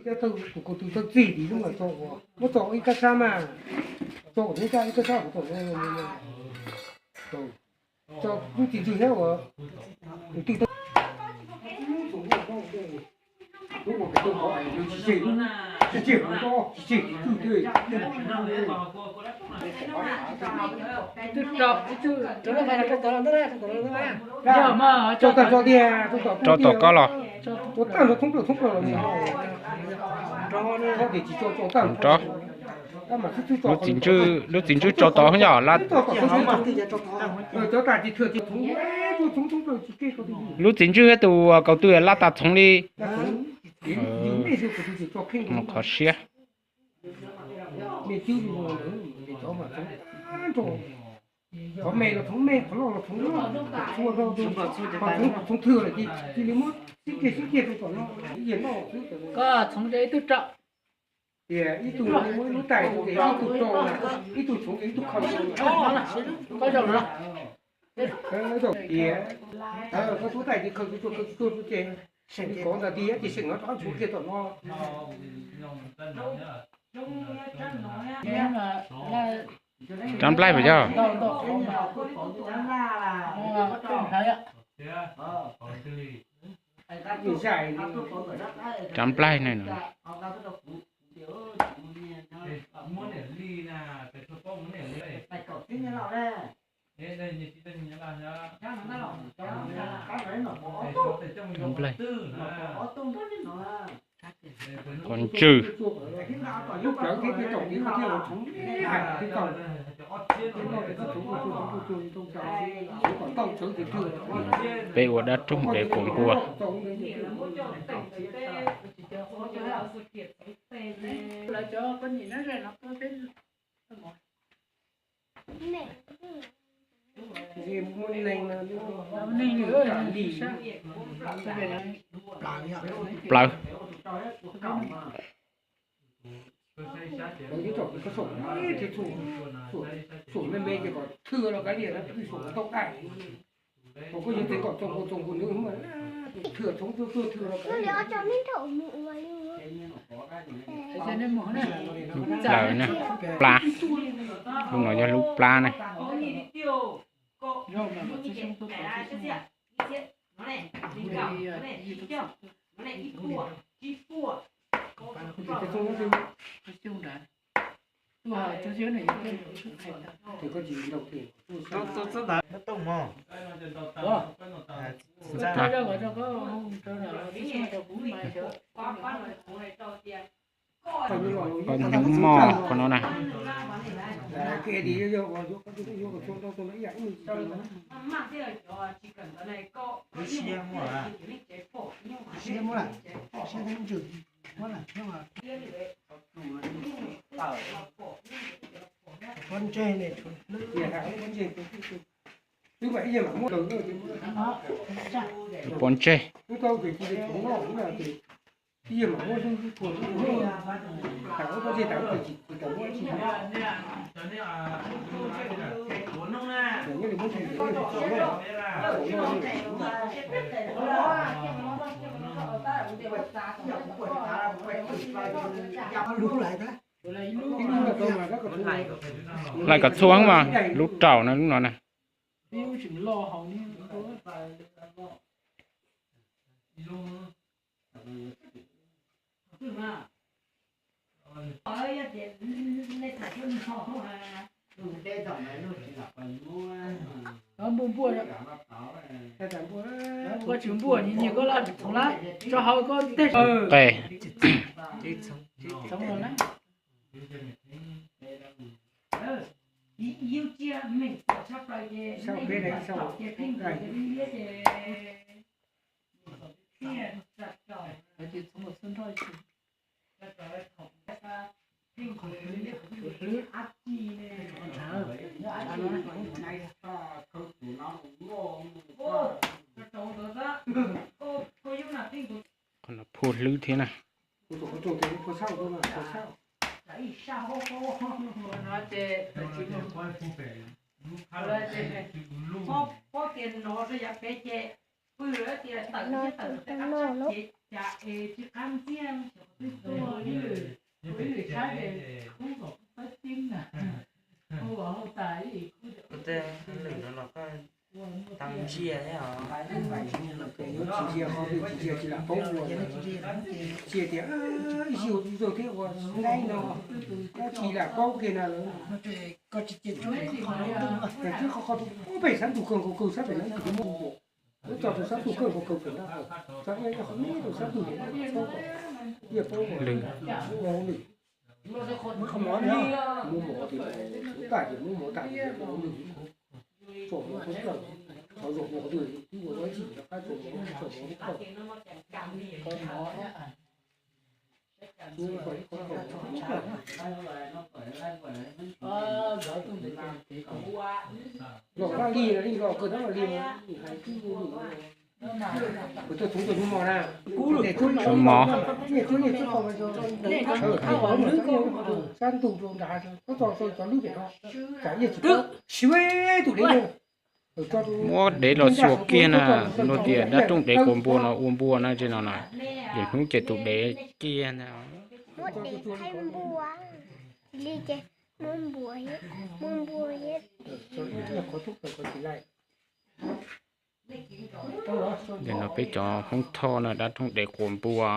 Thiab tus kaum tw thawj txij tim lub mas tso, muab tso ib kab sab mas, tso kom ib kab, ib kab sab kom tso, tso lub txiv ntswg thiab uas tus twj Rau tom koj los? Rau tom koj los? Rau. Lub txiv ntswg, lub txiv ntswg rau tod yog lab. Lub txiv ntswg thiab tus kaum tw lab tas txhoov li. Qhov siab. Qhov me los txhoov me, qhov loj los txhoov loj, txhua rau txhoov thwj lawm ces cia li muab sib kiag sib kiag rau tom no. Koj txhoov ces ib tug rau. Tias ib tug muab ib lub tais, ib tug rau, ib tug txhoov ces ib tug khaws. Koj zaum no. Tias koj txhoov tais ces khaws tsuag khaws tsuag ces kov ntawd tias ces seem no rov qab ntxuav kiag tom no. Rab nplaig puas yog? Rab nplaig ne. Rab nplaig. Qos ntswg. Peb ua dab roog de quas npua. Plawv. Lub plawv ne, plab. Lub no yog lub plab ne. Koj nyob moj qhov no na. Pob ntseg. Hlais kom txhua mas lub raum no lub no na. Npua npua, koj tsis npua nyias nyias koj laj txhoov lab tso hauv koj tej qe. Qhov no phua hlwb thiab na. Kuv tej lwm no los koj tau ntsia thiab os. Yuav tsis ntsia qhov twg, tsis ntsia tsis lam paub ua. Tsis tias ib sij ua txog thiab ua nqaij no, koj tsis lam paub kiag na lawm. Ces twb qhov qhov tus pem sab ntug kawg nkaus kawg sab pem na kuv muab ua, muab tso rau sab ntug kawg nkaus kawg pem na, sab ntug kawg nkaus kawg pem na, yeej paub ua lwm, muab mov, muab mov tas ces muab mov tas ces ua lwm, tso mov thoob plaws, qhov zoo ua qhov twg twb ua ua tsis rov qab tso mov, tso mov thoob plaws. Los dab li, los kawg dab li, hais twb ua lwm. Kuv tuaj txog tuaj hnub no na, hnub no, sab ntug rau nrad, koj tso cov lub pem no, tsam yeej tsis paub, siv tus dev no. Muab dev los xuas kiag na, luag tias dab rooj dev quas npua no ua npua na, tseem no na, lwm hnub ces tus dev kiag ntag. Muab dev qhaib npua, li ces muab npua, muab npua thiab dev. Ntawm no peb cov Hmoob Thoj na, dab rooj dev quas npua.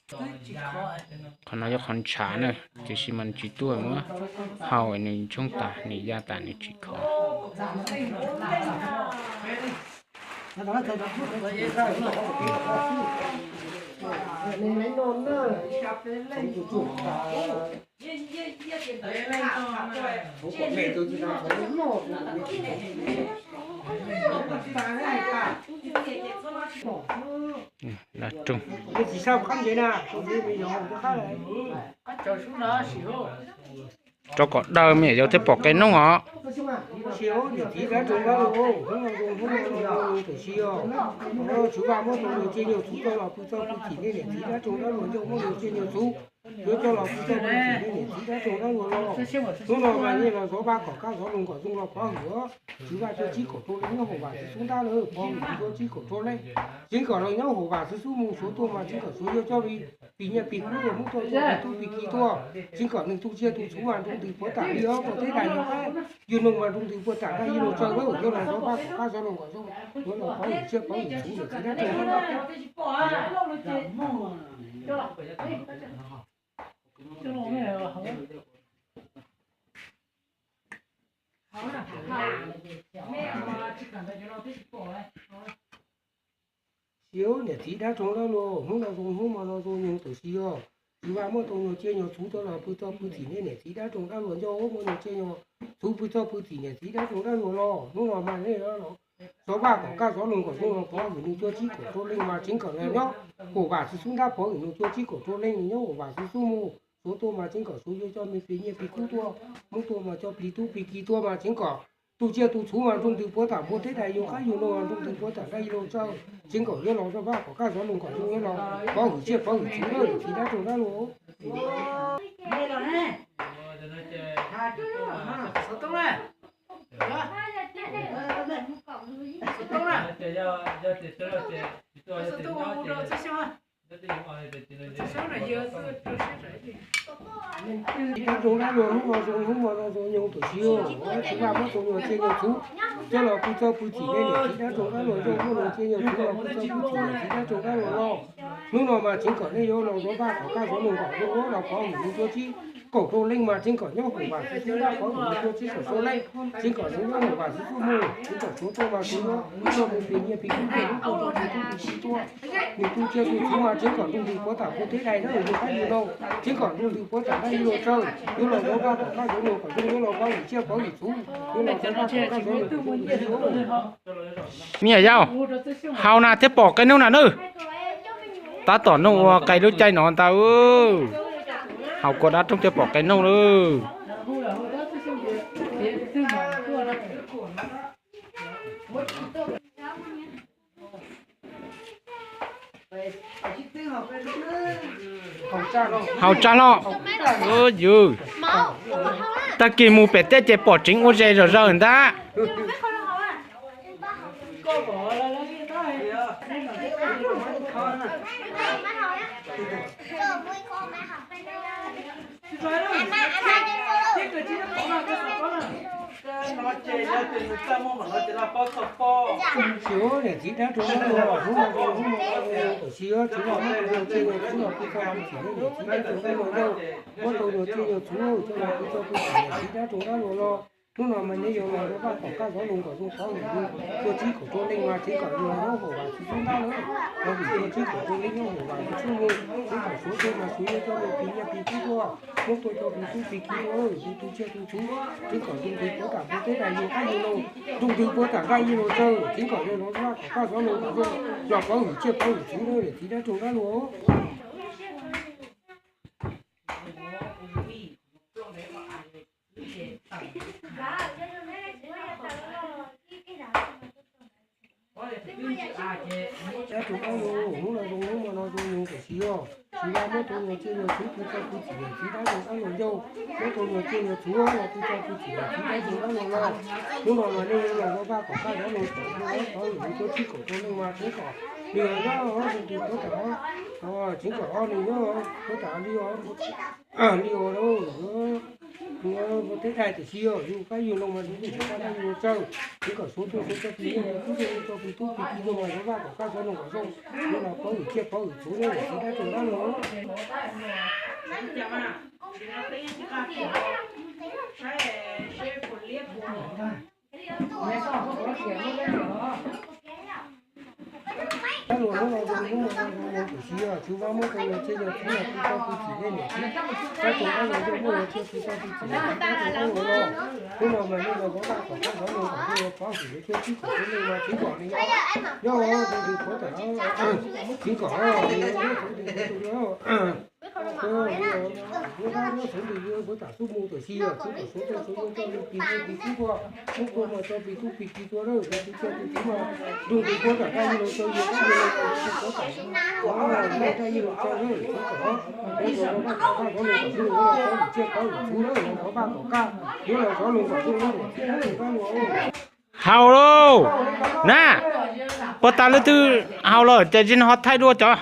Qhov no yog qhov ntshav na, tiam sis mas nws tsis tuaj, muab hau nws ntsoog tas nws ya tas nws tsis khov. Dab rooj. Rau kom daw me nyuam yaus thiaj pom qe noog os. Tswv Vaj muab tus nyuag tsiaj nyuag txhuv coj los pw txoj pw txhim nej niam txiv dab roog dab luag, yog muab nyuag tsiaj nyuag txhuv yuav coj los pw txoj pw txhim nej niam txiv dab roog dab luag los. Hnub no mas nej los zov Vaj kom kab zov loog kom zoo los pov hwm os. Tswv Vaj coj tsib kaum rau leej nyob hauv Vam Xwb Xub ntab lawm, pov hwm coj tsib kaum rau leej. Tseev kom los nyob hauv Vam Xwb Xub mus, Suav tuaj mas tseev kom Suav yuav coj pis nyiaj pis kub tuaj, Hmoob tuaj coj pis tub pis ki tuaj. Tseev kom nws tus tsiaj tus txhuv mas nroo ntws puav tam li os, puag teb dais yug qab yug noog mas nroo ntws puag tam dais yug noog tsaws lawm. Yog los zov Vaj kom kab zov loog kom zoo, yuav los pov hwm tsiaj pov hwm txhuv niam txiv dab roog. Siab niam txiv dab roog dab luag, hnub no zoo hnub hmo no zoo nyoog tam sim os. Tswv Vaj muab tus nyuag tsiaj nyuag txhuv coj los pw txoj pw txhim nej niam txiv dab roog dab luag, nco muab nyuag tsiaj nyuag txhuv pw txoj pw txhim niam txiv dab roog dab luag los. Hnub no mas nej zov Vaj kom kab zov loog kom zoo los pov hwm nws coj tsib kaum rau leej mas tseev kom los nyob hauv Vam Xwb Xub ntab, pov hwm nws coj tsib kaum rau leej nyob hauv Vam Xwb Xub mus. Suav tuaj mas tseev kom Suav yuav coj me pis nyiaj pis kub tuaj, Hmoob tuaj mas coj pis tub pis ki tuaj mas tseev kom tus tsiaj tus txhuv mas nroo ntws puav tam puag teb dais yug qab yug noog mas nroo ntws puav tam dais yug noog tsaws. Tseev kom yuav los zov Vaj kom kab zov loog kom zoo, yuav los pov hwm tsiaj pov hwm txhuv niam txiv dab roog dab luag. Dab roog dab luag, hnub no zoo hnub hmo no zoo nyoog tam sim os. Tswv Vaj muab tus nyuag tsiaj nyuag txhuv coj los pw txoj pw txhim nej niam txiv dab roog dab luag, nco muab nyuag tsiaj nyuag txhuv los pw txoj pw txhim niam txiv dab roog dab luag los. Hnub no mas tseev kom nej yuav los zov Vaj kom kab zov loog kom zoo, yuav los pov hwm nws coj tsib kaum rau leej mas tseev kom nyob hauv Vam Xwb Xub ntab, pov hwm nws coj tsib kaum rau leej. Tseev kom nws nyob hauv Vam Xwb Xub mus, tseev kom Suav tuaj mas Suav yuav coj me pis nyiaj pis kub tuaj, Hmoob tuaj mas tuaj pis kub tuaj. Nws tus tsiaj tus txhuv mas tseev kom nroo ntws puav tam puag teb dais yug qab yug noog, tseev kom nroo ntws puav tam dais yug noog tsaws. Yuav los zov Vaj kom kab zov loog kom zoo, yuav los pov hwm tsiaj pov hwm txhuv, yuav los zov Vaj kom kab zov loog kom zoo. Me nyuam yaus, haus na thiaj pom qe noog na nawb. Tab tom noog ua qe lub caij no ntag. Haus kua dab roog thiaj pom qe noog lawm. Haus tsag hlo. Yus, tag kis mus pem teb ces pom tseev ua zes zom zaws ntag. Xyov niam txiv dab rau dab los hnub no, hnub no kom xyov txhuv los muab tau yog tsiaj yog txhuv los pub txog pub txim niam txiv dab rau dab los yog, muab tau yog tsiaj yog txhuv coj los pub txog pub txim niam txiv dab rau dab los los. Hnub no mas nej yuav los rau vaj kom kaj zov los kom zoo qhov vim li tuaj txib kom rau leej mas txib kom yog nyob hauv vam txwv xub ntab lawm, qhov vim tuaj txib kom rau leej nyob hauv vam txwv xub mus, txib kom suav tuaj mas suav yuav coj los pis nyiaj pis kub tuaj, muab tuaj coj pis tub pis ki tuaj, tu tu tsiaj tu txhuv, txib kom nroo ntws puav tam npua teb dais yug qab yug loog, nroo ntws puav tam nqaij yug los tsawg, txib kom yog los vaj kom kaj zov los kom zoo, los pov hwm tsiaj pov hwm txhuv na niam txiv dab rau dab los. Dab rau dab los, hnub no zoo hnub no zoo yog kom xyov, xyov muab tau yog tsiaj yog txhuv pub txog pub txim niam txiv dab rau dab los yog, muab tau yog tsiaj yog txhuv los pub txog pub txim niam txiv dab rau dab los los. Hnub no mas nej yuav los rau vaj kom kaj zov los kom zoo qhov vim li tuaj txib kom rau leej mas txib kom li nyob nroo ntws puav tam, txib kom nws nyob puav tam li li os, npua teb dais tiam sis yog yug qab yug loog mas zoo li tsis kaj dab yug tsawg, txib kom suav tuaj suav coj pis nyiaj pis kub tuaj, coj pis tub pis ki tuaj mas rau vaj kom kaj zov los kom zoo, yog los pov hwm tsiaj pov hwm txhuv na niam txiv dab rau dab los. Dab los hnub no zoo hnub no zoo zoo tiam sis yog txhuv vaj muab tau yog tsiaj yog txhuv los pub txog pub txim nej niam txiv dab rau dab los yog muab yog tsiaj pub txog pub txim niam txiv dab rau dab los los. Hnub no mas nej los rau vaj kom kaj zov los kom zoo, pov hwm li tuaj txib kom rau leej mas txib kom li nyob nroo ntws puav tam, txib kom li nyob nroo ntws puav tam, nyob nroo ntws puav tam xub mus tiam sis yog txib kom suav tuaj suav yuav coj li pis nyiaj pis kub tuaj, muab tuaj mas coj pis tub pis ki tuaj na, tu tsiaj tu txhuv mas nroo ntws puav tam nqaij yug los tsawg yog kab yug los puav tam, nqaij yug los tsawg na, txib kom, nej los rau vaj kom kaj zov los kom zoo, yuav los pov hwm tsiaj pov hwm txhuv na, los rau vaj kom kaj, yuav los zov los kom zoo na niam txiv dab rau dab los. Haus lauj na, puas tas leej twg haus lawm ces tsis ho thaij dua cov.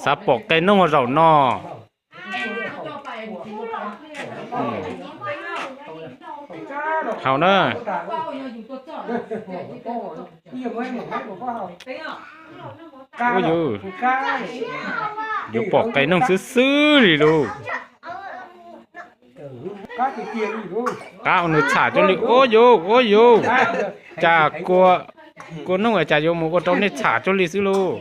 Xav pom qe noog zaum no. Haus na. Ua yus, yuav pom qe noog xwb xwb li lauj. Qab ua nws txham cuag li ua yus, ua yus. Cas kua, kua noog cas yuav mus ua rau nej txham cuag li xwb lauj.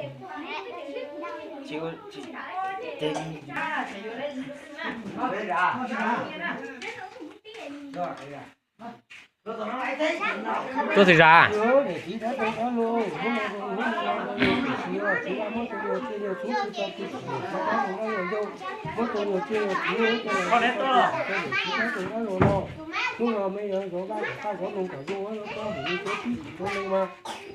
Tuaj twg zas? Hnub no me yog zov vaj kom kaj zov zoo kom zoo, pov hwm li tuaj txib kom rau leej mas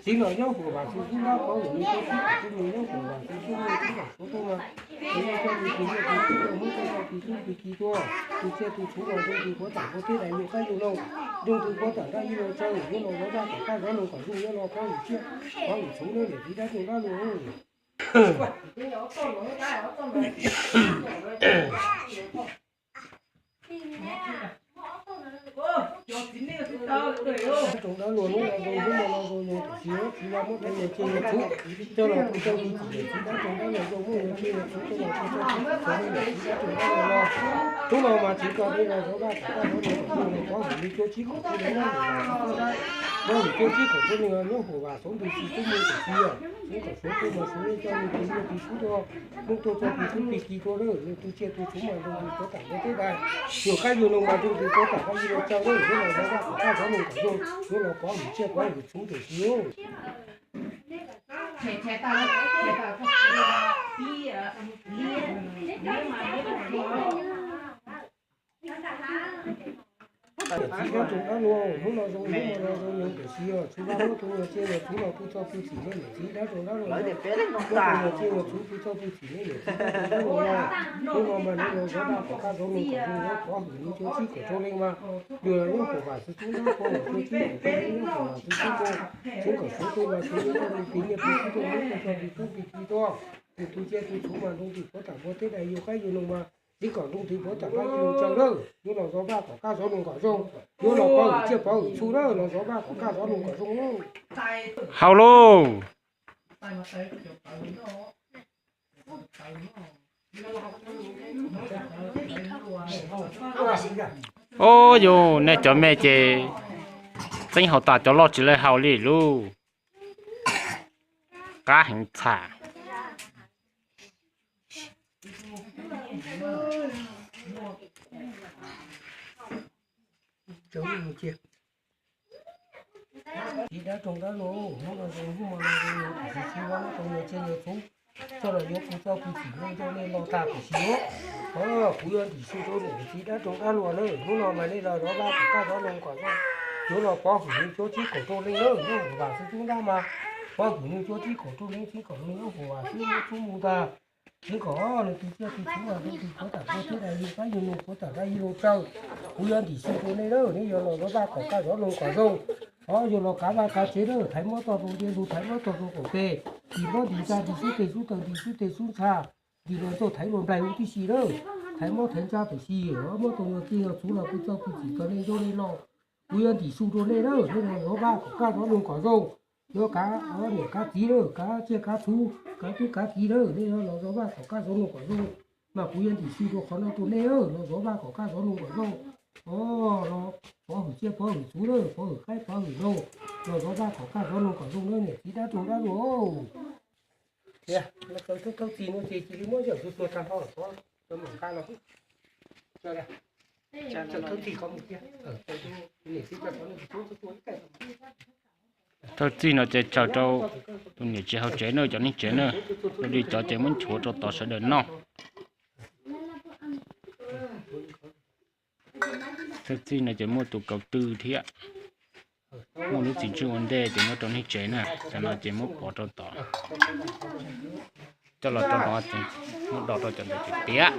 txib los nyob huam vam xwb xwb nab, pov hwm li tuaj txib kom rau leej nyob huam vam xwb xwb nab, txib kom suav tuaj mas txib los coj li pis nyiaj pis kub tuaj, muab coj coj pis tub pis ki tuaj, tu tsiaj tu txhuv los nroo ntws puav tam npua teb dais yug qab yug loog, nroo ntws puav tam nqaij yug los tsawg, yuav los zov vaj kom kaj zov zoo kom zoo, yuav los pov hwm tsiaj pov hwm txhuv na niam txiv dab rau dab los. Dab rau dab los hnub no zoo hnub no zoo yog tiam sis txhuv vaj muab tau yog tsiaj yog txhuv coj los pub txog pub txim niam txiv dab rau dab los zoo, muab yog tsiaj yog txhuv coj los pub txog pub txim niam txiv dab rau dab los los. Hnub no mas txiv kom nej los zov vaj kom kaj zov zoo kom zoo, los pov hwm li tuaj txib kom rau leej nyob huam vam xwb xwb nab, pov hwm tuaj txib kom rau leej nyob huam vam xwb nab, txib tub mus tiam sis yog txib kom suav tuaj mas suav yuav coj li pis nyiaj pis kub tuaj, muab tuaj coj pis tub pis ki tuaj na, tu tsiaj tu txhuv mas nroo ntws puav tam npua teb dais yug qab yug loog mas nroo ntws puav tam nqaij yug los tsawg na, yuav los zov vaj kom kaj zov zoo kom zoo, yuav los pov hwm tsiaj pov hwm txhuv tiam sis Niam txiv dab rau dab los, hnub no zoo hnub no zoo yog tiam sis yog txhuv vaj muab tau yog tsiaj yog txhuv los pub txog pub txim nej niam txiv dab rau dab los, muab tau yog tsiaj yog txhuv pub txog pub txim nej niam txiv dab rau dab los los. Hnub no mas nej los zov vaj kom kaj zov zoo kom zoo, pov hwm li tuaj txib kom rau leej mas yog nyob huam vam xwb xwb nab, pov hwm tuaj txib kom rau leej nyob huam vam xwb xwb nab, txib kom suav tuaj mas suav yuav coj li pis nyiaj pis kub tuaj, muab tuaj coj pis tub pis ki tuaj, Tus cia tus txhuv mas nroo ntws puav tam npua teb dais yug qaib yug noog mas txiv kom nroo ntws puav tam qab yug noog tsawg lawm, yuav los zov vaj kom kaj zov noog kom zoo, yuav los pov hwm tsiaj pov hwm txhu lawm, los zov vaj kom kaj zov noog kom zoo. Haus lauj. Ub, yus nej cov me ces txeeb haus tas cov loj tsis leej haus li lauj. Qab heev txham. Txiv dab roog dab laug, hnub no zoo hnub no zoo, kuv tsis sib vaj tau nyias tsiaj nyias txhu, coj los yuav kuv txoj kuv txim neej nrog nej los tag kuv tsis yuav. Kuv yuav ntim su rau niam txiv dab roog dab laug na, hnub no mas nej los zov vaj kom kaj zov noog kom zoo, yuav los pov hwm nws cuab tsib kaum rau leej na, nyob huv vam xwb tub nrab mas pov hwm nws cuab tsib kaum rau leej, tsib kaum leej nyob huv vam xwb, nyob txhub mus ntag. Txiv kom nws tus tsiaj tus txhuv mas nroo ntws puav tam npua teb dais yug qaib yug noog puav tam qab yug noog tsawg. Kuv yuav ntim su rau nej na, nej yuav los zov vaj kom kaj zov noog kom zoo. Os, yuav los kav vaj kav tsev na, thaiv mob txog rau ntiaj lug, thaiv mob txog rau qaum pes, ntim mob ntim ntsa, ntim xub tes xub taw, ntim xub tes xub ntxa, ntim los txog thaiv luag nplaig huv tib si na, thaiv mob thaiv ntsa tam sim muab tau yog tsiaj yog txhuv los kuv txoj kuv txim kom nej nco nej los. Kuv yuav ntim su rau nej na, nej los zov vaj kom kaj zov noog kom zoo. Yuav kav niam kav txiv na, kav tsiaj kav txhuv, kav tub kav kiv na, nej los zov vaj kom kaj zov noog kom zoo. Mas kuv yuav ntim su rau qhov no rau nej, los zov vaj kom kaj zov noog kom zoo. Os, los pov hwm tsiaj pov hwm txhuv na, pov hwm qaib pov hwm noog, los zov vaj kom kaj zov noog kom zoo na niam txiv dab roog dab laug. Tias, thawj txij no ces cia li muab yawm tus tuag tag nrho los, mam nqa los. Thawj txij qhov mus tiag, niam txiv cov no tus tuag ib teg. Thawj txij no ces tsaws rau tus niam tsev hauv tsev na, cov neeg tsev na, dua li cov ces muab nchuav rau tod sawv daws noj. Thawj txij no ces muaj tus kauv tw thiab, muaj lub txiv ntswg ua ntej ces muab rau neeg tsev na, cov no ces muab pov rau tod, coj los rau no ces muab do rau cov ntawd ces tiav.